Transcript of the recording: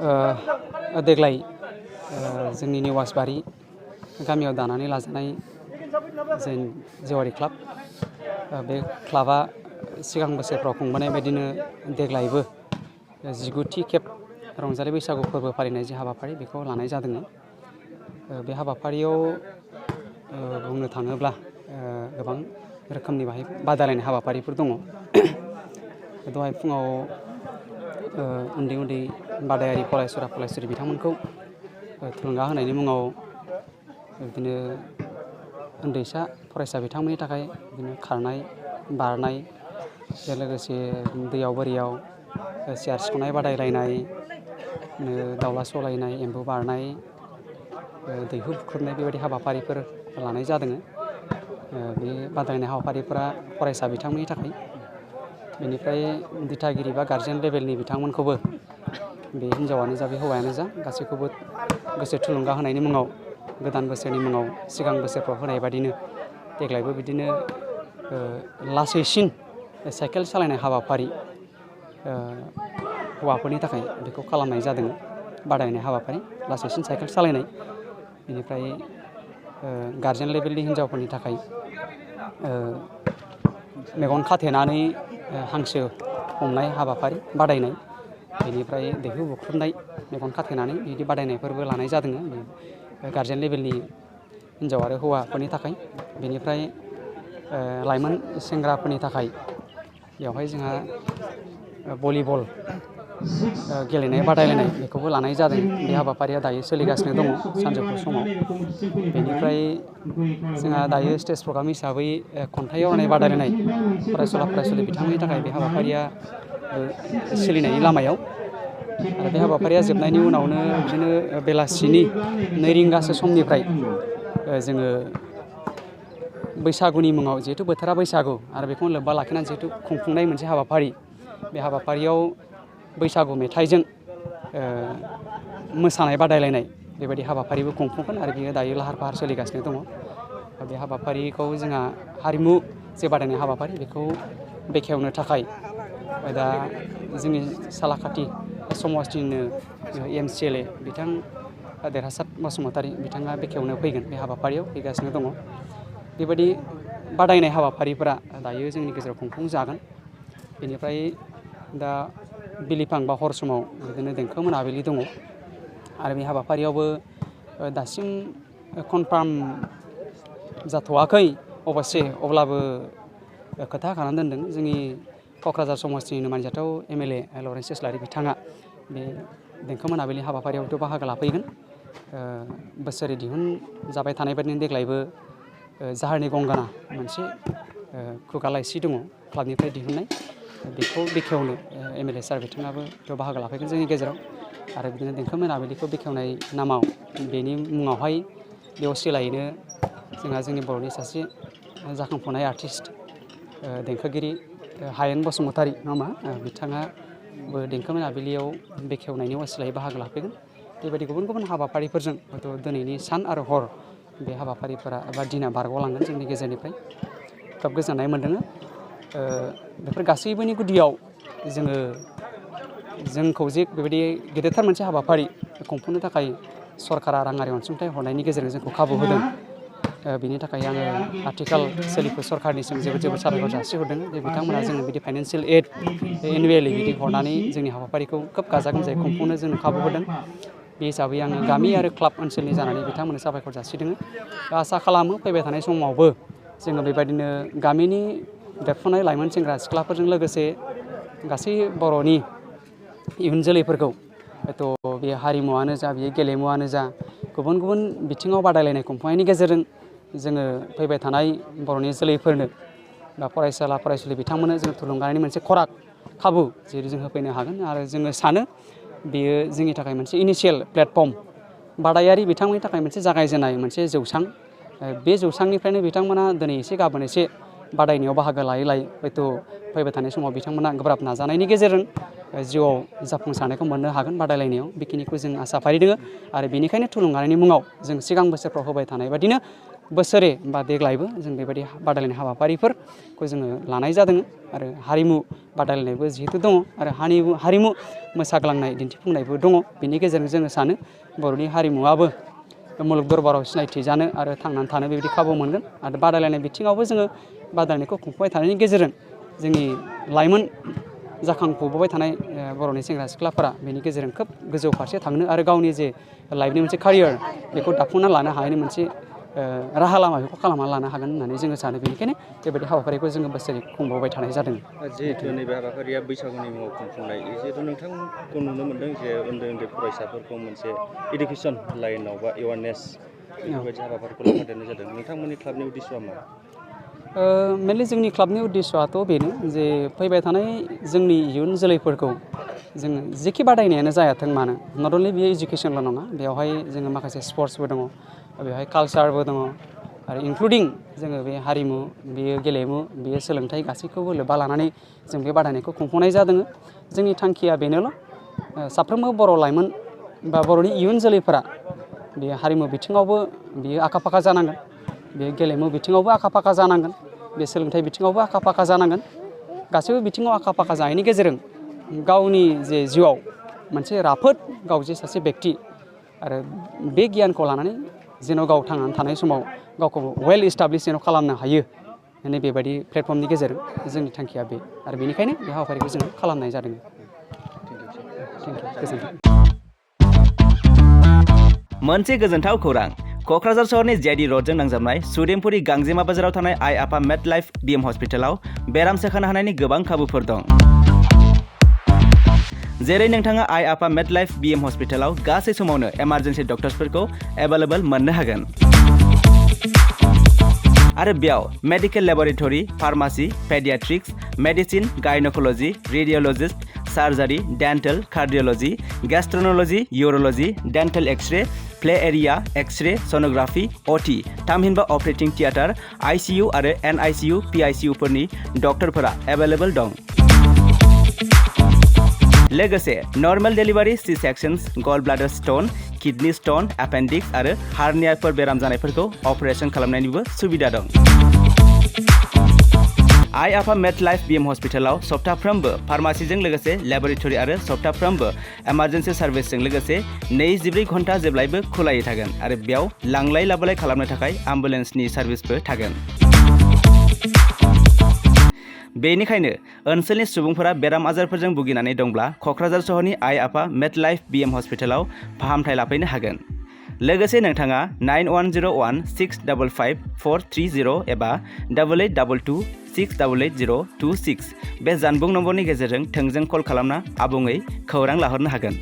देग्लाय जोंनि नेवासबारि गामियाव दानानै लाजानाय जों जेवारि क्लाब बे क्लाबा सिगां बोसोरफ्राव खुंबोनाय बायदिनो देग्लायबो 19थि खेब रंजालि बैसागु फोरबो फालिनाय जे हाबाफारि बेखौ लानाय जादों। बे हाबाफारियाव बुंनो थाङोब्ला गोबां रोखोमनि बाहाय बादायलायनाय हाबाफारिफोर दङ। दहाय फुङाव उन्दै उन्दै बादायारि फरायसुला फरायसुलि बिथांमोनखौ थुलुंगा होनायनि मुङाव बिदिनो उन्दैसा फरायसा बिथांमोननि थाखाय बिदिनो खारनाय बारनाय लोगोसे दैयाव बोरियाव सियार सिख'नाय बादायलायनाय, दाउला सौलायनाय, एम्बु बारनाय, दैहु बुख्रुबनाय बेबायदि हाबाफारिफोर लानाय जादों। बे बादायलायनाय हाबाफारिफोरा फरायसा बिथांमोननि थाखाय। बेनिफ्राय दिथागिरि बा गारजेन लेभेलनि बिथांमोनखौबो बे हिन्जावानो जा बे हौवायानो जा गासैखौबो गोसो थुलुंगा होनायनि मुङाव गोदान बोसोरनि मुङाव सिगां बोसोरफ्राव होनाय बादिनो देग्लायबो बिदिनो लासैसिन साइकेल सालायनाय हाबाफारि हौवाफोरनि थाखाय बेखौ खालामनाय जादों। बादायनाय हाबाफारि लासैसिन साइकेल सालायनाय। बेनिफ्राय गारजेन लेभेलनि हिन्जावफोरनि थाखाय मेगन खाथेनानै हांसो हमनाय हाबाफारि बादायनाय, बेनिफ्राय दैहु बुख्रुबनाय मेगन खाथेनानै बिदि बादायनायफोरबो लानाय जादों गारजेन लेभेलनि हिन्जाव आरो हौवाफोरनि थाखाय। बेनिफ्राय लाइमोन सेंग्राफोरनि थाखाय बेवहाय जोंहा भलिबल गेलेनाय बादायलायनाय बेखौबो लानाय जादों। बे हाबाफारिया दायो सोलिगासिनो दङ सानजौफु समाव। बेनिफ्राय जोंहा दायो स्टेज प्रग्राम हिसाबै खन्थाइ आवरायनाय बादायलायनाय फरायसुला फरायसुलि बिथांमोननि थाखाय बे हाबाफारिया सोलिनायनि लामायाव। आरो बे हाबाफारिया जोबनायनि उनावनो बिदिनो बेलासिनि 2 रिंगासो समनिफ्राय जोङो बैसागुनि मुङाव जिहेथु बोथोरा बैसागु आरो बेखौनो लोब्बा लाखिनानै जिहेथु खुंफुंनाय मोनसे हाबाफारि, बे हाबाफारियाव बैसागु मेथाइजों मोसानाय बादायलायनाय बेबायदि हाबाफारिबो खुंफुंगोन आरो बेयो दायो लाहार फाहार सोलिगासिनो दङ। बे हाबाफारिखौ जोंहा हारिमु जे बादायनाय हाबाफारि बेखौ बेखेवनो थाखाय दा जोंनि सालाखाथि समस्तिनिनो MCLA बिथां देरहासात बसुमतारी बिथाङा बेखेवनो फैगोन। बे हाबाफारियाव फैगासिनो दङ। बेबायदि बादायनाय हाबाफारिफोरा दायो जोंनि गेजेराव खुंफुंजागोन। बेनिफ्राय दा बिलिफां बा हर समाव बिदिनो देंखो मोनाबिलि दङ आरो बे हाबाफारियावबो दासिम कनफार्म जाथ'वाखै अबस्से, अब्लाबो खोथा होखानानै दोनदों जोंनि क'क्राझार समस्तिनिनो मानजाथाव MLA लरेन्स इस्लारि बिथाङा बे देंखो मोनाबिलि हाबाफारियावथ' बाहागो लाफैगोन। बोसोरै दिहुनजाबाय थानाय बायदिनो देग्लायबो जाहारनि गंगाना मोनसे खुगा लाइसि दङ क्लाबनिफ्राय दिहुननाय, बेखौ बेखेवनो MLA सार बिथाङाबो बाहागो लाफैगोन जोंनि गेजेराव। आरो बिदिनो देंखो मोनाबिलिखौ बेखेवनाय नामाव बेनि मुङावहाय बेयाव सिलायैनो जोंहा जोंनि बर'नि सासे जाखांफुनाय आर्टिस्ट देंखोगिरि हायेन बसुमतारी नङा होमबा, बिथाङाबो देंखो मोनाबिलियाव बेखेवनायनि असिलायै बाहागो लाफैगोन। बेबायदि गुबुन गुबुन हाबाफारिफोरजों हयथ' दिनैनि सान आरो हर बे हाबाफारिफोरा एबा दिना बारग'लांगोन जोंनि गेजेरनिफ्राय। खोब गोजोननाय मोन्दों। बेफोर गासैबोनि गुदियाव जोंखौ जे बेबायदि गेदेरथार मोनसे हाबाफारि खुंफुंनो थाखाय सरकारा राङारि अनसुंथाइ हरनायनि गेजेरजों जोंखौ खाबु होदों। बिनि थाखाय आङो आथिखाल सोलिफु सरकारनिसिम जोबोद साबायखर जासिहरदों जे बिथांमोना जोंनो बिदि फाइनान्सियेल एड एनुवेलि बिदि हरनानै जोंनि हाबाफारिखौ खोब गाजा गोमजायै खुंफुंनो जोंनो खाबु होदों। बे हिसाबै आङो गामि आरो क्लाब ओनसोलनि जानानै बिथांमोननो साबायखर जासिदों। आसा खालामो फैबाय थानाय समावबो जोङो बेबायदिनो गामिनि देरफुनाय लाइमोन सेंग्रा सिख्लाफोरजों लोगोसे गासै बर'नि इयुन जोलैफोरखौ हयथ' बे हारिमुवानो जा बेयो गेलेमुवानो जा गुबुन गुबुन बिथिङाव बादायलायनाय खुंफुंनायनि गेजेरजों जोङो फैबाय थानाय बर'नि जोलैफोरनो बा फरायसुला फरायसुलि बिथांमोननो जों थुलुंगानायनि मोनसे खराग खाबु जेरै जों होफैनो हागोन। आरो जोङो सानो बेयो जोंनि थाखाय मोनसे इनिशियेल प्लेटफर्म, बादायारि बिथांमोननि थाखाय मोनसे जागायजेननाय मोनसे जौसां। बे जौसांनिफ्रायनो बिथांमोना दिनै एसे गाबोन एसे बादायनायाव बाहागो लायै लायै हयथ' फैबाय थानाय समाव बिथांमोना गोब्राब नाजानायनि गेजेरजों जिउआव जाफुंसारनायखौ मोननो हागोन बादायलायनायाव, बेखिनिखौ जों आसा फारिदों। आरो बेनिखायनो थुलुंगानायनि मुङाव जों सिगां बोसोरफ्राव होबाय थानाय बादिनो बोसोरे बा देग्लायबो जों बेबायदि बादायलायनाय हाबाफारिफोरखौ जोङो लानाय जादों आरो हारिमु बादायलायनायबो जिहेतु दङ आरो हारिमु मोसाग्लांनाय दिन्थिफुंनायबो दङ बेनि गेजेरजों जोङो सानो बर'नि हारिमुवाबो मुलुग दरबाराव सिनायथि जानो आरो थांनानै थानो बेबायदि खाबु मोनगोन आरो बादायलायनाय बिथिङावबो जोङो बादायलायनायखौ खुंफुबाय थानायनि गेजेरजों जोंनि लाइमोन जाखांफुबाय थानाय बर'नि सेंग्रा सिख्लाफोरा बेनि गेजेरजों खोब गोजौ फारसे थांनो आरो गावनि जे लाइफनि मोनसे केरियार बेखौ दाफुंना लानो हानायनि मोनसे राहा लामा बेखौ खालामना लानो हागोन होननानै जोङो सानो बेनिखायनो बेबायदि हाबाफारिखौ जोङो बोसोरै खुंबावबाय थानाय जादों। जिहेतु नैबे हाबाफारिया बैसागुनि मुङाव खुंफुंनाय जिहेतु नोंथांखौ नुनो मोनदों जे उन्दै उन्दै फरायसाफोरखौ मोनसे इडुकेसन लाइनाव बा एवारनेस बेफोरबायदि हाबाफारिखौ लाफादेरनाय जादों नोंथांमोननि क्लाबनि उद्देश्यआ मा? मेनलि जोंनि क्लाबनि उद्देश्यआथ' बेनो जे फैबाय थानाय जोंनि इयुन जोलैफोरखौ जोङो जेखि बादायनायानो जायाथों मानो नट अनलि बेयो इडुकेसनल' नङा बेवहाय जोङो माखासे स्पर्ट्सबो दङ बेवहाय कालसारबो दङ आरो इनक्लुडिं जोङो बे हारिमु बेयो गेलेमु बेयो सोलोंथाइ गासैखौबो लोब्बा लानानै जों बे बादायनायखौ खुंफुंनाय जादों। जोंनि थांखिया बेनोल' साफ्रोमबो बर' लाइमोन बा बर'नि इयुन जोलैफोरा बेयो हारिमु बिथिङावबो बियो आखा फाखा जानांगोन बे गेलेमु बिथिङावबो आखा फाखा जानांगोन बे सोलोंथाइ बिथिङावबो आखा फाखा जानांगोन गासैबो बिथिङाव आखा फाखा जानायनि गेजेरजों गावनि जे जिउआव मोनसे राफोद गाव जे सासे बेक्ति आरो बे गियानखौ लानानै जेन' गाव थांनानै थानाय समाव गावखौ वेल इस्टाब्लिश जेन' खालामनो हायो माने बेबायदि प्लेटफर्मनि गेजेरजों जोंनि थांखिया बे आरो बेनिखायनो बे हाबाफारिखौ जों खालामनाय जादों। गोजोन्थों। मोनसे गोजोनथाव खौरां क'क्राझार सहरनि जेडि रडजों नांजाबनाय सुदेमपुरि गांजेमा बाजाराव थानाय आइ आफा मेड लाइफ बिएम हस्पिटालाव बेराम सोखानो हानायनि गोबां खाबुफोर दं। जेरै नोंथाङा आइ आफा मेड लाइफ बिएम हस्पिटालाव गासै समावनो इमारजेन्सि डक्टर्सफोरखौ एभेलेबल मोननो हागोन आरो बेयाव medical laboratory pharmacy paediatrics medicine gynaecology radiologist surgery dental cardiology gastroenterology urology dental x-ray play area x-ray sonography अटि थामहिनबा अपारेटिं थियेटार आइसिइउ आरो एनआइसिइउ पिआइसिइउफोरनि डक्टरफोरा एभेलेबल दं। लोगोसे normal delivery C sections gall bladder stone kidney stone appendix आरो हार्नियाफोर बेराम जानायफोरखौ operation खालामनायनिबो सुबिदा दं। आइ आफा मेड लाइफ बिएम हस्पिटालाव सप्ताफ्रोमबो फार्मासिजों लोगोसे लेबरेटरि आरो सप्ताफ्रोमबो इमारजेन्सि सार्भिसजों लोगोसे 24 घन्टा जेब्लायबो खुलायै थागोन आरो बेयाव लांलाय लाबोलाय खालामनो थाखाय एम्बुलेन्सनि सार्भिसबो थागोन। बेनिखायनो ओनसोलनि सुबुंफोरा बेराम आजारफोरजों भुगिनानै दंब्ला क'क्राझार सहरनि आइ आफा मेड लाइफ बिएम हस्पिटालाव फाहामथाय लाफैनो हागोन। लोगोसे नोंथाङा 9101655430 एबा 8822688026 बे जानबुं नम्बरनि गेजेरजों थोंजों कल खालामना आबुङै खौरां लाहरनो हागोन।